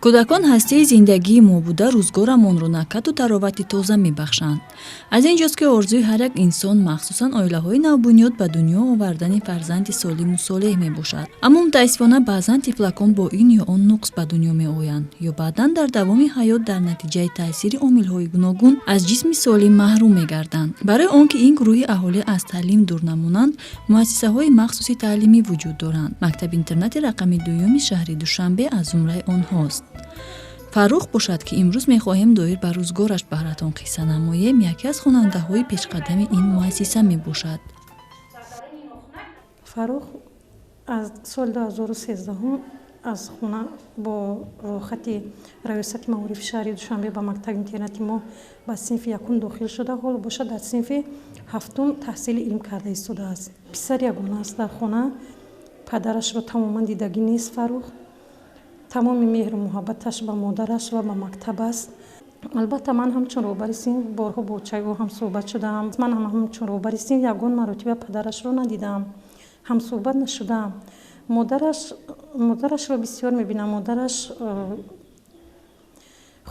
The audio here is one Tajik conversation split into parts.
Кӯдакон ҳастаи зиндагии мо буда, рӯзгорамонро накҳату таровати тоза мебахшанд. Аз ин ҷост, ки орзуи ҳар як инсон, махсусан оилаҳои навбунёд, ба дунё овардани фарзанди солиму солеҳ мебошад. Аммо мутаассифона, баъзан тифлакон бо ин ё он нуқс ба дунё меоянд ё баъдан дар давоми ҳаёт дар натиҷаи таъсири омилҳои гуногун аз ҷисми солим маҳрум мегарданд. Барои он ки ин гурӯҳи аҳолӣ аз таълим дур намонанд, муассисаҳои махсуси таълимӣ вуҷуд доранд. Мактаби интернати рақами дуюми шаҳри Душанбе аз зумраи онҳост. Фаррух бошад, ки имрӯз мехоҳем доир ба рӯзгораш баҳратон қисса намоем, яке аз хонандаҳои пешқадами ин муассиса мебошад. Фаррух аз соли 2013 аз хона бо роҳхати Раёсати маорифи шаҳри Душанбе ба мактаби интернати мо ба синфи якум дохил шуда, ҳоло бошад, дар синфи ҳафтум таҳсили илм карда истодааст. Писар ягона аст дар хона, падарашро тамоман дидагӣ нест. Фаррух тамоми меҳру муҳаббаташ ба модараш ва ба мактаб аст. Албатта, ман ҳамчун роҳбари синф борҳо бо очаи ӯ ҳамсӯҳбат шудаам. Ман ҳам ҳамчун роҳбари синф ягон маротиба падарашро надидаам, ҳамсӯҳбат нашудаам. Модарашро бисёр мебинам. Модараш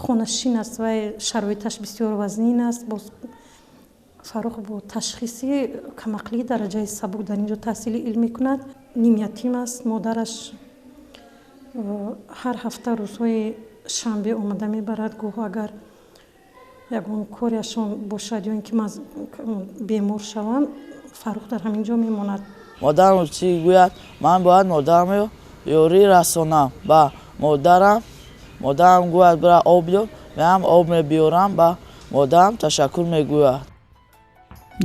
хонашин аст ва шароиташ бисёр вазнин аст. Боз Фаррух бо ташхиси камақлии дараҷаи сабук дар ин ҷо таҳсили илм мекунад. Нимятим аст. Модараш ҳар ҳафта рӯзҳои шанбе омада мебарад. Гоҳ агар ягон кориашон бошад ё ин ки бемор шаванд, Фаррух дар ҳамин ҷо мемонад. Модарам чӣ гӯяд, ман бояд модарамро ёрӣ расонам ба модарам. Модарам гӯяд: «Бира, об биёр», меам, об мебиёрам, ба модарам ташаккур мегӯяд.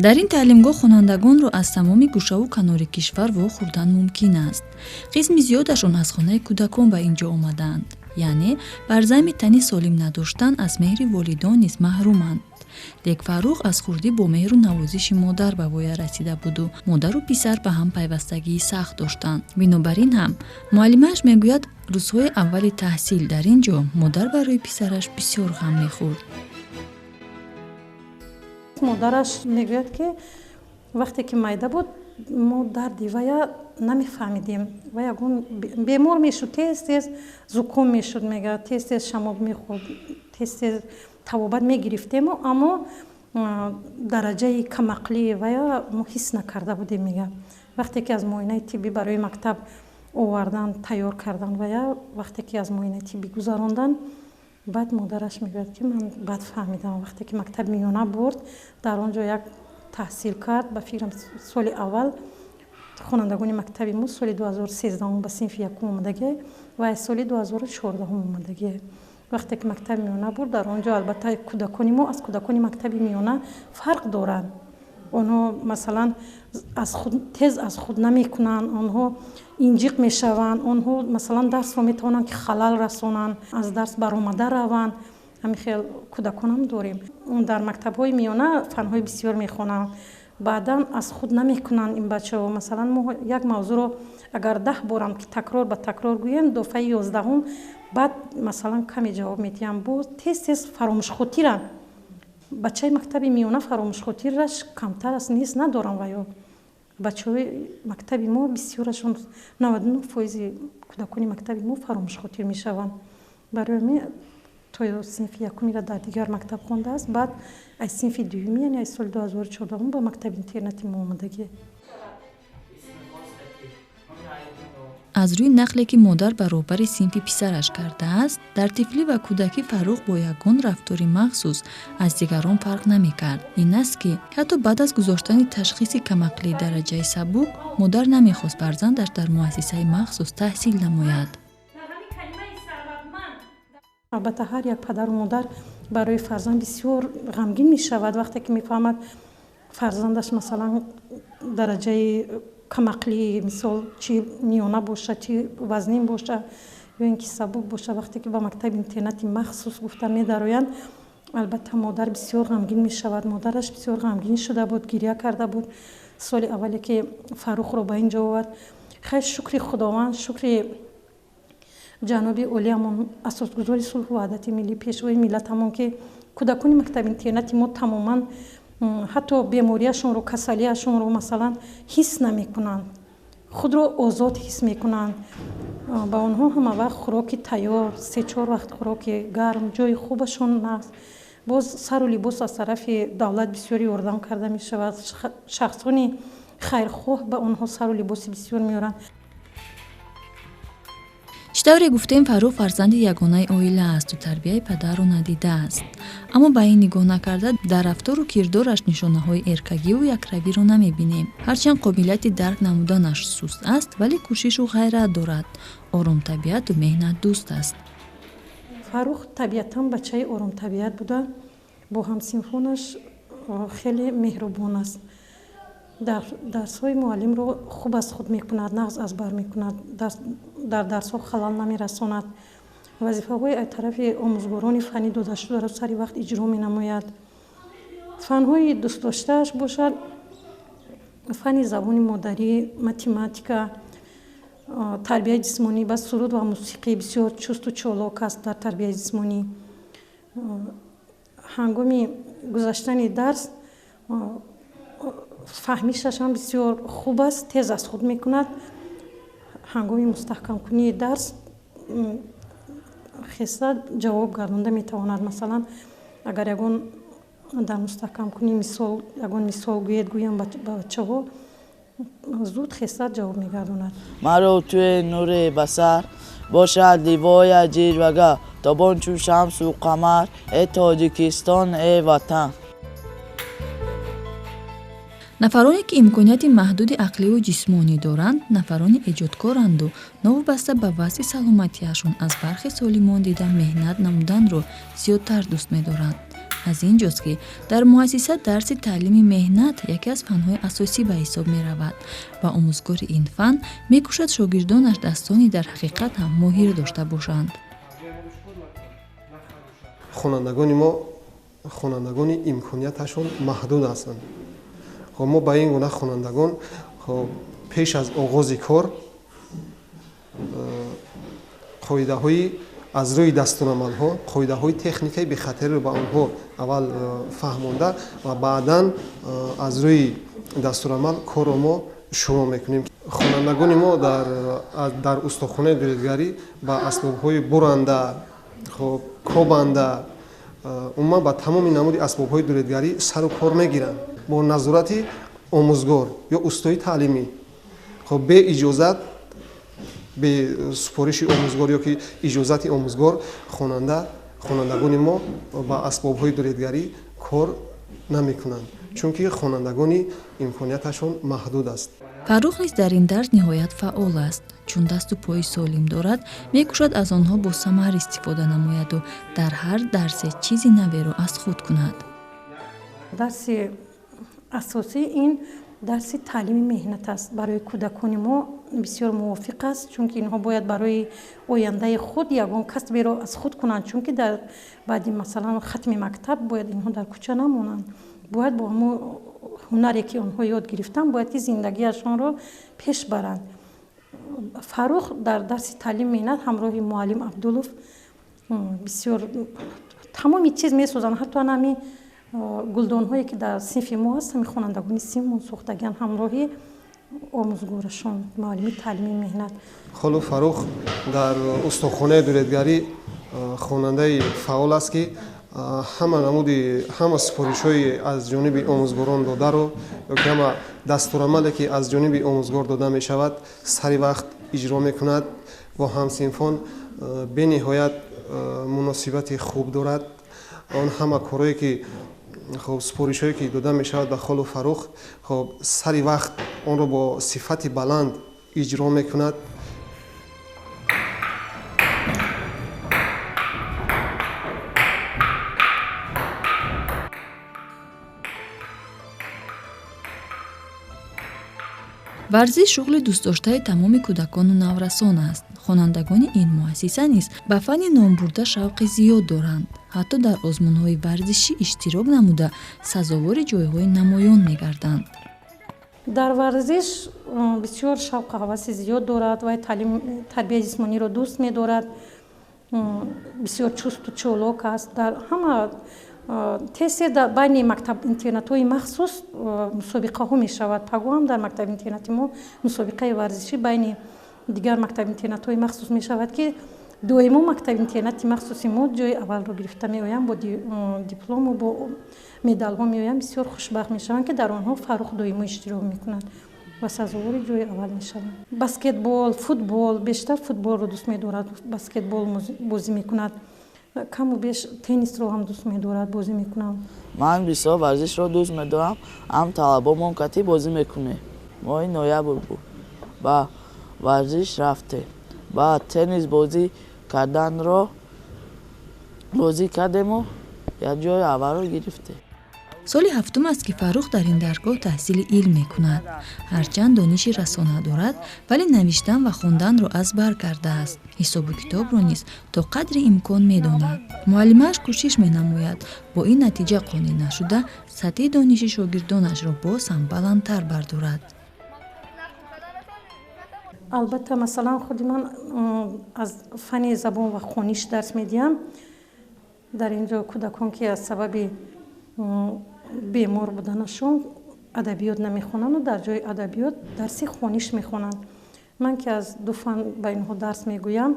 Дар ин таълимгоҳ хонандагонро аз тамоми гӯшаву канори кишвар вохӯрдан мумкин аст. Қисми зиёдашон аз хонаи кӯдакон ба ин ҷо омадаанд, яъне бар замми тани солим надоштан, аз меҳри волидон низ маҳруманд. Лек Фаррух аз хурдӣ бо меҳру навозиши модар ба воя расида буду модару писар ба ҳам пайвастагии сахт доштанд. Бинобар ин ҳам муаллимааш мегӯяд, рӯзҳои аввали таҳсил дар ин ҷо модар барои писараш бисёр ғам мехӯрд. Модараш мегӯяд, ки вақте ки майда буд, мо дарди вая намефаҳмидем. Ва ягон бемор мешуд, тез тез зуком мешуд, мегӯяд, тез тез шамол мехӯрд, тез тез табобат мегирифтему, аммо дараҷаи камақлии вая мо ҳис накарда будем, мегӯяд. Вақте ки аз муоинаи тиббӣ барои мактаб овардан, тайёр кардан вая, вақте ки аз муоинаи тиббӣ гузарондан, баъд модараш мегӯяд, ки ман баъд фаҳмидам. Вақте ки мактаби миёна бурд, дар он ҷо як таҳсил кард. Ба фикрам, соли аввал хонандагони мактаби мо соли 2013 ба синфи якум омадагӣ ва аз соли 2014 омадагӣ. Вақте ки мактаби миёна бурд, дар он ҷо, албатта, кӯдакони мо аз кӯдакони мактаби миёна фарқ доранд. Онҳо, масалан, аз худ тез аз худ намекунанд, онҳо инҷиқ мешаванд, онҳо, масалан, дарсро метавонанд ки халал расонанд, аз дарс баромада раванд. Ҳамин хел кӯдаконам дорем. Дар мактабҳои миёна фанҳои бисёр мехонанд, баъдан аз худ намекунанд ин бачаҳо. Масалан, мо як мавзӯъро агар 10 борам ки такрор ба такрор гӯем, дафъаи 11-ум баъд, масалан, каме ҷавоб медиҳам. Боз тез тез фаромӯшхотиранд. Бачаи мактаби миёна фаромӯшхотираш камтар аст, нест надорам. Ва ё бачаҳои мактаби мо бисёрашон, 99 фоизи кӯдакони мактаби мо фаромӯшхотир мешаванд. Барои ҳамин то синфи якумира дар дигар мактаб хондааст, баъд аз синфи дуюми, яъне аз соли 2014 ба мактаби интернати мо омадагӣ. Аз рӯи нақле, ки модар ба роҳбари синфи писараш кардааст, дар тифлӣ ва кӯдакӣ Фаррух бо ягон рафтори махсус аз дигарон фарқ намекард. Ин аст, ки ҳатто баъд аз гузоштани ташхиси камақлии дараҷаи сабук, модар намехост фарзандаш дар муассисаи махсус таҳсил намояд. Албатта, ҳар як падару модар барои фарзанд бисёр ғамгин мешавад, вақте ки мефаҳмад, фарзандаш, масалан, дараҷаи камақлӣ, мисол, чи миёна бошад, чи вазнин бошад ё ин ки сабук бошад, вақте ки ба мактаби интернати махсус гуфта медароянд, албатта, модар бисёр ғамгин мешавад. Модараш бисёр ғамгин шуда буд, гиря карда буд соли аввале ки Фаррухро ба ин ҷо овард. Хайр, шукри Худованд, шукри ҷаноби олиамон, асосгузори сулҳу ваҳдати миллӣ, пешвои миллатамон, ки кӯдакони мактаби интернати мо тамоман ҳатто бемориашонро, касалиашонро, масалан, ҳис намекунанд, худро озод ҳис мекунанд. Ба онҳо ҳама вақт хӯроки тайёр, 3-4 вақт хӯроки гарм, ҷои хубашон аст. Боз сару либос аз тарафи давлат бисёр ёрдам карда мешавад. Шахсони хайрхоҳ ба онҳо сару либоси бисёр меоранд. Чӣ тавре гуфтем, Фаррух фарзанди ягонаи оила асту тарбияи падарро надидааст. Аммо ба ин нигоҳ накарда, дар рафтору кирдораш нишонаҳои эркагиву якравиро намебинем. Ҳарчанд қобилияти дарк намуданаш суст аст, вале кӯшишу ғайрат дорад, оромтабиату меҳнатдӯст аст. Фаррух табиатан бачаи оромтабиат буда, бо ҳамсинфонаш хеле меҳрубон аст. Дарсҳои муаллимро хуб аз худ мекунад, нағз аз бар мекунад, дар дарсҳо халал намерасонад. Вазифаҳои аз тарафи омӯзгорони фаннӣ додашударо сари вақт иҷро менамояд. Фанҳои дӯстдоштааш бошад фанни забони модарӣ, математика, тарбияи ҷисмонӣ, ба суруд ва мусиқӣ бисёр чусту чолок аст дар тарбияи ҷисмонӣ. Ҳангоми гузаштани дарс фаҳмишаш ҳам бисёр хуб аст, тез аз худ мекунад. Ҳангоми мустаҳкамкунии дарс хеста ҷавоб гардонда метавонад. Масалан, агар ягон дар мустаҳкамкунии мисол ягон мисол гӯед, гӯям ба бачаҳо, зуд хеста ҷавоб мегардонад. Маро туи нури басар бошад ливоя ҷирвага, тобон чун шамсу қамар, э Тоҷикистон, э ватан. Нафароне ки имконияти маҳдуди ақливу ҷисмонӣ доранд, нафарони эҷодкоранду новобаста ба вазъи саломатиашон аз бархи солимон дида меҳнат намуданро зиёдтар дӯст медоранд. Аз ин ҷост, ки дар муассиса дарси таълими меҳнат яке аз фанҳои асосӣ ба ҳисоб меравад ва омӯзгори ин фан мекӯшад шогирдонаш дастони дар ҳақиқат ҳам моҳир дошта бошанд. Хонандагони мо хонандагони имконияташон маҳдуд ҳастанд. Мо ба ин гуна хонандагон пеш аз оғози кор қоидаҳои аз рӯи дастурамалҳо, қоидаҳои техникаи бехатариро ба онҳо аввал фаҳмонда ва баъдан аз рӯи дастурамал корро мо шурӯъ мекунем. Хонандагони мо дар устохонаи дуредгарӣ ба асбобҳои буранда, кобанда, умуман ба тамоми намуди асбобҳои дуредгарӣ сару кор мегиранд бо назорати омӯзгор ё устои таълимӣ. Бе иҷозат, бе супориши омӯзгор ё ки иҷозати омӯзгор хонандагони мо ба асбобҳои дуредгарӣ кор намекунанд, чунки хонандагони имконияташон маҳдуд аст. Фаррух низ дар ин дарс ниҳоят фаъол аст. Чун дасту пои солим дорад, мекӯшад аз онҳо бо самар истифода намояду дар ҳар дарсе чизи наверо аз худ кунад. Дарси асосӣ ин дарси таълими меҳнат аст. Барои кӯдакони мо бисёр мувофиқ аст, чунки инҳо бояд барои ояндаи худ ягон касберо аз худ кунанд, чунки дар баъди масалан хатми мактаб бояд инҳо дар кӯча намонанд. Бояд бо ҳамон ҳунаре ки онҳо ёд гирифтанд, бояд ки зиндагиашонро пеш баранд. Фаррух дар дарси таълими меҳнат ҳамроҳи муаллим Абдулов бисёр тамоми чиз месозанд. Ҳатто ҳамин гулдонҳое ки дар синфи мо ҳаст, ҳамин хонандагони синфмон сохтагианд ҳамроҳи омӯзгорашон, муаллими таълими меҳнат. Холу Фаррух дар устохонаи дуредгарӣ хонандаи фаъол аст, ки ҳама намуди ҳама супоришҳои аз ҷониби омӯзгорон додаро ё ки ҳама дастурамале ки аз ҷониби омӯзгор дода мешавад, сари вақт иҷро мекунад. Бо ҳамсинфон бениҳоят муносибати хуб дорад. Он ҳама корҳое ки супоришҳое ки дода мешавад ба холу Фаррух, сари вақт онро бо сифати баланд иҷро мекунад. Варзиш шуғли дӯстдоштаи тамоми кӯдакону наврасон аст. Хонандагони ин муассиса низ ба фанни номбурда шавқи зиёд доранд. Ҳатто дар озмунҳои варзишӣ иштирок намуда сазовори ҷойҳои намоён мегарданд. Дар варзиш бисёр шавқу ҳаваси зиёд дорад ва тарбияи ҷисмониро дӯст медорад. Бисёр чусту чолок аст. Дар ҳама тез-тез дар байни мактаб-интернатҳои махсус мусобиқаҳо мешавад. Пагоҳ ҳам дар мактаби интернати мо мусобиқаи варзишӣ байни Дигар мактаб интернатҳои махсус мешавад, ки доимо мактаб интернати махсуси мо ҷои аввалро гирифта меоянд, бо диплому бо медалҳо меоянд. Бисёр хушбахт мешаванд, ки дар онҳо Фаррух доимо иштирок мекунад ва сазовори ҷои аввал мешаванд. Баскетбол, футбол, бештар футболро дӯст медорад, баскетбол бозӣ мекунад, каму беш теннисро ҳам дӯст медорад, бозӣ мекунад. Ман бисёр варзишро дӯст медорам, ҳам талабомон катӣ бозӣ мекунем. Моҳи ноябр буд, ба варзиш рафтем, ба теннис бозӣ карданро бозӣ кардему як ҷои аввалро гирифтем. Соли ҳафтум аст, ки Фаррух дар ин даргоҳ таҳсили илм мекунад. Ҳарчанд дониши расо надорад, вале навиштан ва хонданро аз бар кардааст. Ҳисобу китобро низ то қадри имкон медонад. Муаллимааш кӯшиш менамояд, бо ин натиҷа қонеъ нашуда, сатҳи дониши шогирдонашро боз ҳам баландтар бардорад. Албатта, масалан, худи ман аз фанни забон ва хониш дарс медиҳам. Дар ин ҷо кӯдакон, ки аз сабаби бемор буданашон адабиёт намехонанду дар ҷои адабиёт дарси хониш мехонанд, ман ки аз ду фан ба инҳо дарс мегӯям,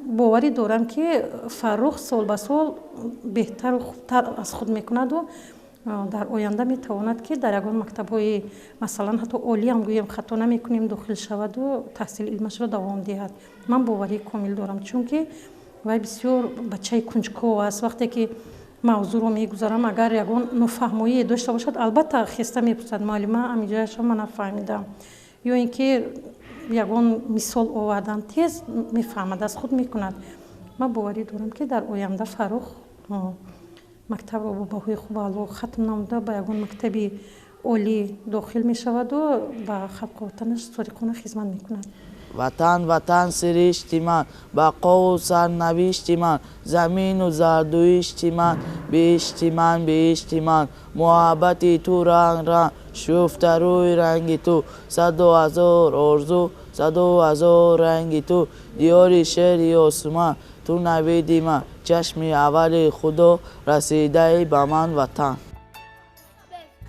боварӣ дорам, ки Фаррух сол ба сол беҳтару хубтар аз худ мекунаду дар оянда метавонад, ки дар ягон мактабҳои, масалан, ҳатто олиам гӯем, хато намекунем, дохил шаваду таҳсили илмашро давом диҳад. Ман боварии комил дорам, чунки вай бисёр бачаи кунҷков аст. Вақте ки мавзӯъро мегузарам, агар ягон нофаҳмоие дошта бошад, албатта, хеста мепурсад: «Муаллима, ҳаминҷояшро ман нафаҳмидам», ё ин ки ягон мисол овардан, тез мефаҳмад, аз худ мекунад. Ман боварӣ дорам, ки дар оянда Фаррух мактабро бо баҳои хуб аъло хатм намуда, ба ягон мактаби олӣ дохил мешаваду ба халқу ватанаш содиқона хизмат мекунад. Ватан, ватан, сиришти ман, бақову сарнавишти ман, замину зардуишти ман, биҳишти ман, биҳишти ман. Муҳаббати ту ранг ранг, шуфтарӯи ранги ту, саду ҳазор орзу, саду ҳазор ранги ту. Диёри шери осуман, ту навиди ман, чашми аввали худо расидаи ба ман, ватан.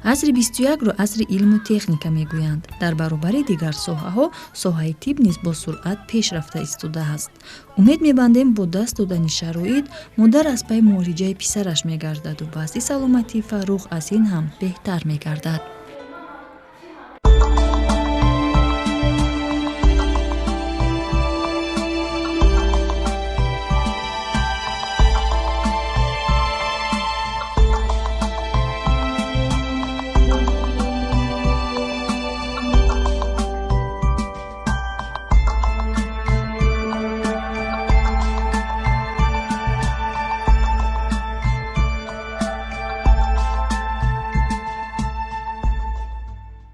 Асри 21-ро асри илму техника мегӯянд. Дар баробари дигар соҳаҳо соҳаи тиб низ бо суръат пеш рафта истодааст. Умед мебандем, бо даст додани шароит модар аз пай муолиҷаи писараш мегардаду вазъи саломатии Фаррух аз ин ҳам беҳтар мегардад.